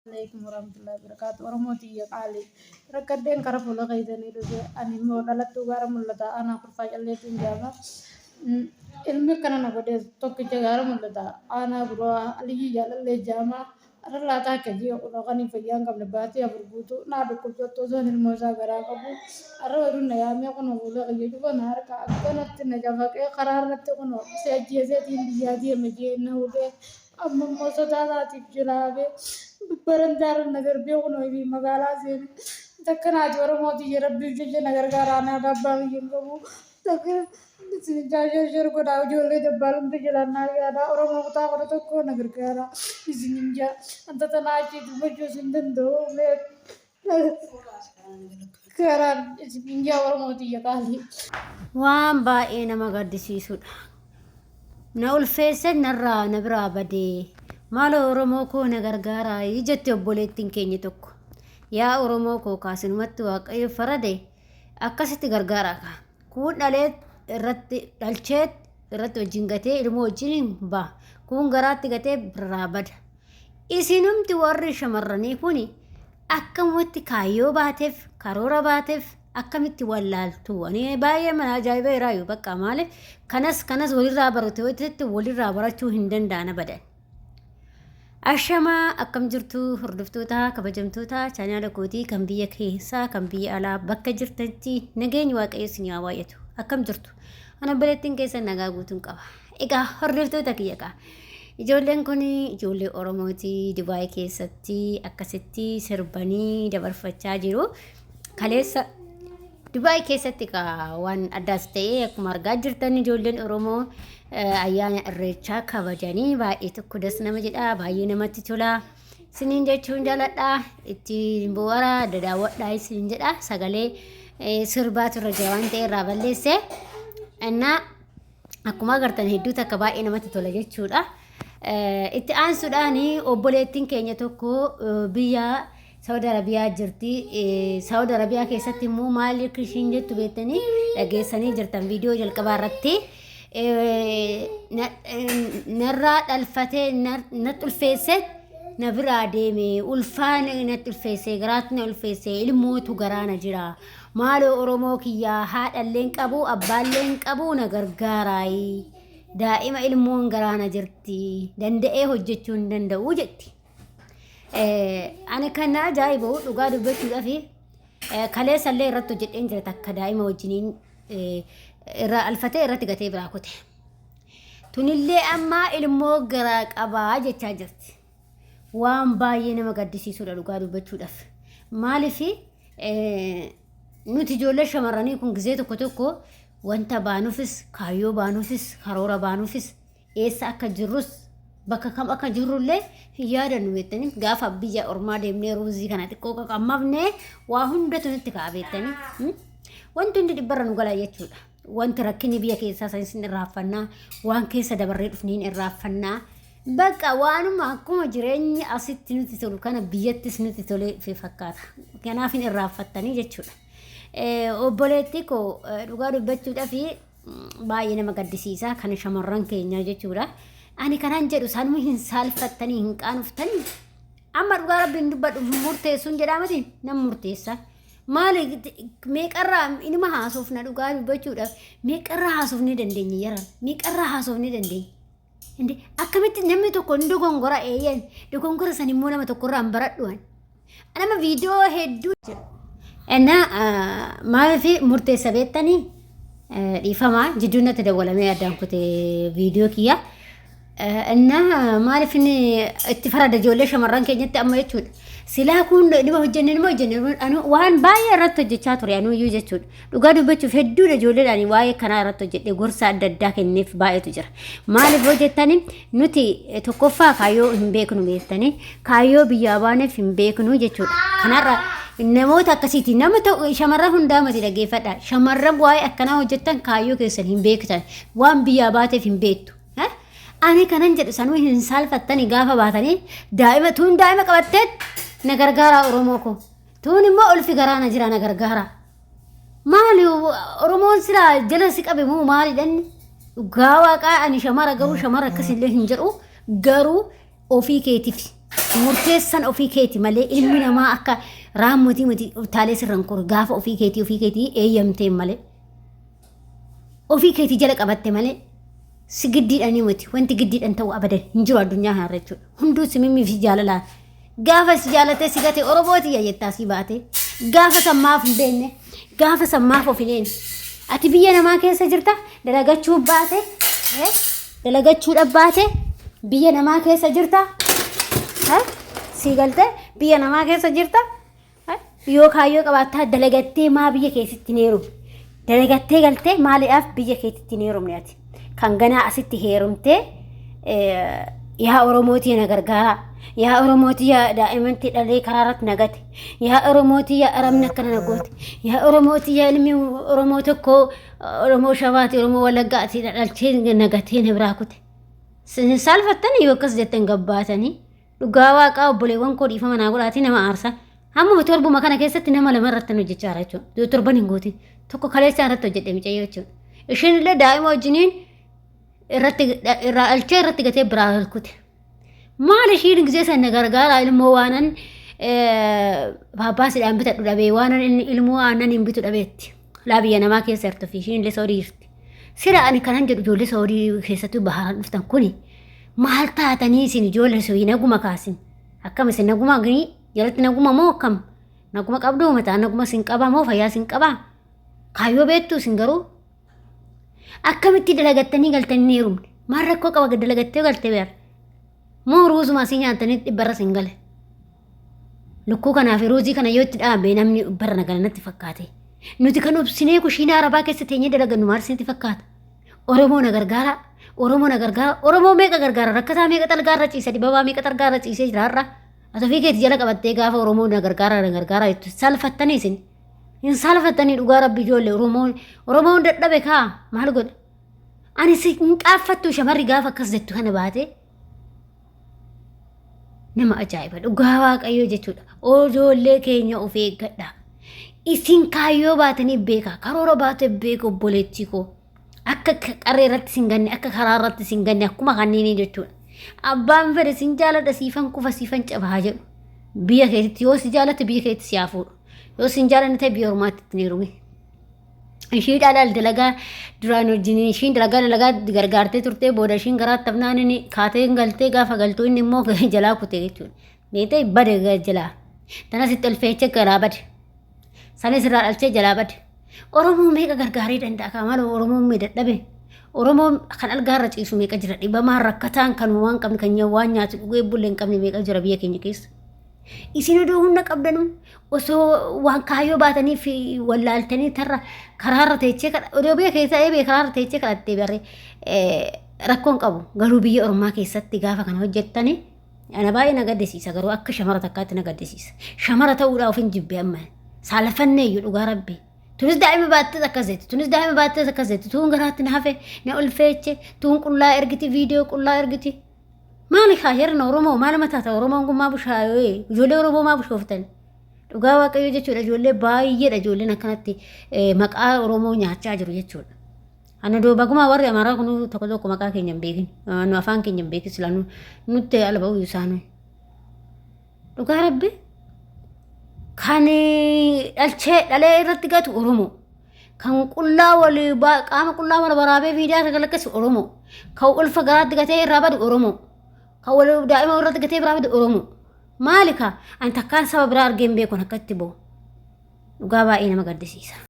Alaikum warahmatullahi wabarakatuh. Oromoo tiyya qaali. Rakkadheen kara fuula keessanii dhufe. Ani immoo dhalattuu gaara mul'ata. Anaa kurfaa calleetiin jaama. Ilmi akkana na godhe tokkicha gaara mul'ata. Aanaa guraa Aliyyii jaalallee jaama. Arra laataa akka ji'a kunoo kan fayyaa hin qabne baatii 4 guutuu naa dhukkubsattu osoon ilmoo isaa garaa qabu. Arra oduun na yaamee kunoo fuula kiyya cufa na harka akkanatti na cafaqee karaa irratti kunoo si ajjeeseetiin biyyaa deema jee na hudhee. Amma immoo sodaa isaatiif jalaa hafee barandaarra na darbee kunoo ifi magaalaa seene. Takka naati Oromoo tiyya rabbiif jecha na gargaara ani haadha abbaa kiyya hin qabu. Takka isin jaashar shar godhaa ijoollee dabbaalumti jalaan naa yaada Oromoo kutaa 11 na gargaara isin hin jaa. Anta tanaa achii dubbachuus hin danda'u mee garaan isin hin jaa Oromoo tiyya qaalii. Waan baay'ee nama gaddisiisudha. Na ulfeesse narraa na biraa badee. Maaloo Oromoo koo na gargaaraa jette obboleettiin keenya tokko. Yaa Oromoo koo kaasinumatti Waaqayyo farade akkasitti gargaaraa kaa. Kuun dhalee irratti dhalchee irratti wajjin gatee ilmoo wajjin hin ba'a. Kuun garaatti gatee birraa bada. Isinumti warri shamarranii kun akkamumatti kaayyoo baateef karoora baateef akkamitti wallaaltu? Ani baay'ee mana ajaa'ibeeraayu bakka maaliif kanas kanas walirraa barate wayitatti walirraa barachuu hin danda'an abadan. Ashamaa akkam jirtu hordoftoota kabajamtoota chaanaala kootii kan biyya keessaa kan biyya alaa bakka jirtanitti nageenyi waaqayyo isin haa baay'atu. Akkam jirtu? Ana obboleettiin keessan nagaa guutuun qaba. Egaa hordoftoota kiyya kaa. Ijoolleen kun ijoollee Oromooti Dubaay keessatti akkasitti sirbanii dabarfachaa jiru. Kaleessa Dubaay keessatti kaa waan addaas ta'e akkuma argaa jirtan ijoolleen Oromoo ayyaana irreechaa kabajanii baay'ee tokko das nama jedha baay'ee namatti tola. Isiniin jechuun jaaladha ittiin bu'ara dadaawwadhaa isiniin jedha sagalee sirbaatu irra jira waan ta'e irraa balleesse. Innaa akkuma agartan hedduu takka baay'ee namatti tola jechuudha. Itti aansuudhaan obboleettiin keenya tokko biyya Saudi Arabiyaa jirti. Saudi Arabiyaa keessatti immoo maal akka ishiin jettu beektanii dhageessanii jirtan viidiyoo jalqabaa irratti. Narraa dhalfatee natti ulfeesse na biraa deeme ulfaan natti ulfeesse garaatti na ulfeesse ilmootu garaa na jira. Maaloo Oromoo kiyyaa haadhallee hin qabu abbaallee hin qabu na gargaaraayi. Daa'ima ilmoon garaa na jirti danda'ee hojjechuu hin danda'u jetti. Ani kan na ajaa'ibu dhugaa dubbachuudhaaf kaleessa illee irratti hojjedheen jira takka daa'ima wajjiniin irraa alfatee irratti gatee biraa kute. Tunillee ammaa ilmoo garaa qabaa jechaa jirti. Waan baay'ee nama gaddisiisudha dhugaa dubbachuudhaaf. Maaliif nuti ijoollee shamarranii kun gizee tokko tokko wanta baanuufis kaayyoo baanuufis karoora baanuufis eessa akka jirrus bakka kam akka jirrullee hin yaadannu beektanii gaafa biyya ormaa deemnee ruuzii kana xiqqoo qaqammafne waa hundatu nutti ka'a beektanii wanti hundi dhibbarra nu gala jechuudha. Wanti rakkinni biyya keessaa sanis hin irraanfannaa waan keessa dabarree dhufne hin irraanfannaa. Bakka waanuma akkuma jireenyi asitti nutti tolu kana biyyattis nutti tolee dhufe fakkaata. Kanaaf hin irraanfattanii jechuudha. Obboleettii koo dhugaa dubbachuudhaaf baay'ee nama gaddisiisa kan shamarran keenyaa jechuudha. Ani kanan jedhu sanuu hin saalfattanii hin qaanoftanii. Amma dhugaa rabbiin dubbadhu murteessuun jedhaa miti nan murteessa. Maali meeqarraa inuma haasofna dhugaa dubbachuudhaaf meeqarraa haasofnee dandeenya yaran meeqarraa haasofnee dandeenya. Inde akkamitti namni tokko ni dogongora eeyyan dogongora san immoo nama tokkorraa hin baradhu ani. Nama viidiyoo hedduu Ennaa maaliif murteessa beektanii dhiifamaa jidduu natti dawwalamee addaan kute viidiyoo kiyya. Ennaa maaliif inni itti farada ijoollee shamarran keenyatti amma jechuudha. Silaa kun nima hojjenne nima hojjenne anu waan baay'ee irratti hojjechaa ture anuyyuu jechuudha. Dhugaa dubbachuuf hedduudha ijoolleedhaan waa'ee kanaa irratti hojjedhe gorsa adda addaa kenneef baay'eetu jira. Maaliif hoo jettani nuti tokkoffaa kaayyoo hin beeknu beektanii kaayyoo biyyaa baaneef hin beeknu jechuudha. Kanarra namoota akkasiiti nama ta'u shamarran hundaa mati dhaggeeffadha. Shamarran waa'ee akkanaa hojjettan kaayyoo keessan hin beektan waan biyyaa baateef hin beektu. Ani kanan jedhu sanuu hin saalfattanii gaafa baatanii daa'ima tuun daa'ima qabattee na gargaaraa Oromoo koo. Tuun immoo ulfi garaa na jira na gargaaraa. Maali Oromoon silaa jala si qabe moo maalidha inni? Dhugaa waaqaa ani shamara garuu shamara akkasillee hin jedhu garuu ofii keetiif. Murteessan ofii keeti malee ilmi namaa akka raammotii miti utaalee sirran koru gaafa ofii keetii ofii keetii eeyyamteen malee. Ofii keetii jala qabatte malee si giddiidhanii miti wanti giddiidhan ta'u abadan hin jiru addunyaa kanarra jechuudha. Hunduu si mimmii fi jaalalaan gaafa si jaalatee si gate Oromoo tiyya jettaa si baate gaafa san maaf hin beekne gaafa san maaf of hin eenne ati biyya namaa keessa jirta dalagachuu baate dalagachuu dhabbaate biyya namaa keessa jirta sii galtee biyya namaa keessa jirta Yoo kaayyoo qabaattaa dalagattee maa biyya keetitti hin heerumne? Dalagattee galtee maaliidhaaf biyya keetitti hin heerumne ati? Kan ganaa asitti heerumtee yaa Oromootii na gargaaraa. Yaa Oromootii yaa daa'imatti dhalee karaa irratti na gate. Yaa Oromootii yaa Arabni akkana na goote. Yaa Oromootii yaa ilmi Oromoo tokko Oromoo Shawaati Oromoo Wallaggaati dhalchee na gatee na biraa kute. Sin saalfattanii yoo akkas jettan gabbaatanii. Dhugaa waaqaa obboleewwan koo dhiifama naa godhaatii nama aarsa. Hammuma torbuma kana keessatti nama lama irratti hojjechaa jira jechuudha. Torban hin guutin. Tokko kaleessaa irratti hojjedhe micayyoo jechuudha. Isheen illee daa'ima wajjiniin irratti irraa dhalchee irratti gatee biraa kute. Maal ishiin gisee sana gargaaraa ilmoo waanan paappaasiidhaan bitadhu dhabee waanan ilmoo aannan hin bitu dhabeetti. Laa biyya namaa keessa jirtu fi ishiin illee soodii jirti. Sira ani kanan jedhu ijoollee soodii keessattuu baharaan dhuftan kuni maal taatanii isin ijoollee soodii naguma kaasin. Akkam isin naguma gini jalatti naguma moo akkam? Naguma qabduu mataa naguma isin qabaa moo fayyaa isin qabaa? Kaayyoo beektuu isin garuu akkamitti dalagattanii galtanii hin heerumne? Maal rakkoo qaba dalagattee galtee beer? Moo ruuzuma asii nyaatanii dhibbarra isin gale? Lukkuu kanaa fi ruuzii kana yoo itti dhaabe namni dhibbarra na gala natti fakkaate. Nuti kan obsinee kushiinaa arabaa keessa teenyee dalagannu maal isinitti fakkaata? Oromoo na gargaara. Oromoo na gargaara. Oromoo meeqa gargaara? Rakkataa meeqa xalgaarra ciisa? Dhibabaa meeqa xalgaarra ciisee jira har'a? Ati ofii keeti jala qabattee gaafa Oromoo na gargaara na gargaara jettu salfattanii isin. Hin saalfattanii dhugaa rabbi ijoollee Oromoo Oromoon dadhabe kaa maal godhe? Ani si hin qaaffattu shamarri gaafa akkas jettu kana baate nama ajaa'iba dhugaa waaqayyoo jechuudha. Ijoollee keenya of eeggadha. Isin kaayyoo baatanii beeka karoora baatee beeka obboleettii koo. Akka qarree irratti sin ganne akka karaa irratti sin ganne akkuma kanneenii jechuudha. Abbaan fedhe sin jaaladha siifan kufa siifan cabaa jedhu. Biyya keetitti yoo si jaalatte biyya keetti si haa fuudhu. Yoo sin jaalanne ta'e biyya ormaatti ittiin heerumi. Ishii dhaadhaal dalagaa duraan wajjin ishiin dalagaa dalagaa gargaartee turtee booda ishiin garaatti hafnaan inni kaatee hin galtee gaafa galtuu inni immoo jalaa kute jechuudha. Beetee bade jalaa. Tanas itti olfeechee garaa bade. Sanis irraa dhalchee jalaa bade. Oromoo meeqa gargaaree danda'a kaa maaloo Oromoon mee dadhabe. Oromoon kan algaarra ciisu meeqa jira dhibamaan rakkataan kan waan qabne kan waan nyaatu dhugee bulle hin qabne meeqa jira biyya keenya keessa. Isin odoo humna qabdanuu osoo waan kaayyoo baataniif wallaaltanii tarra karaarra teechee odoo biyya keessa eebee karaarra teechee kadhattee barree rakkoon qabu garuu biyya ormaa keessatti gaafa kana hojjettani ana baay'ee na gaddisiisa garuu akka shamara takkaatti na gaddisiisa. Shamara ta'uudhaa of hin jibbe amma saalfannee iyyuu dhugaa rabbi. Tunis daa'ima baattees akkas jetti tunis daa'ima baattees akkas jetti tuun garaatti na hafe na ulfeeche tuun qullaa ergiti viidiyoo qullaa ergiti. Maali kaa heerna Oromoo maal mataata Oromoon kun maa bushaayee ijoollee Oromoo maa bushooftan dhugaa waaqayyoo jechuudha ijoollee baay'eedha ijoolleen akkanatti maqaa Oromoo nyaachaa jiru jechuudha. Ana doobagumaa warri Amaaraa kun tokko tokko maqaa keenya hin beekin nu afaan keenya hin beekin silaa nutti ala ba'uu isaanii. Dhugaa rabbi kan dhalchee dhalee irratti gatu Oromoo. Kan qullaa wal qaama qullaa wal waraabee miidiyaa irra galakkisu Oromoo. Kan ulfa garaatti gatee irraa badu Oromoo. Kan wal daa'ima irratti gatee biraa badu Oromoo. Maali kaa ani takkaan saba biraa argee hin beeku akkatti bo'u. Dhugaa baay'ee nama gaddisiisa.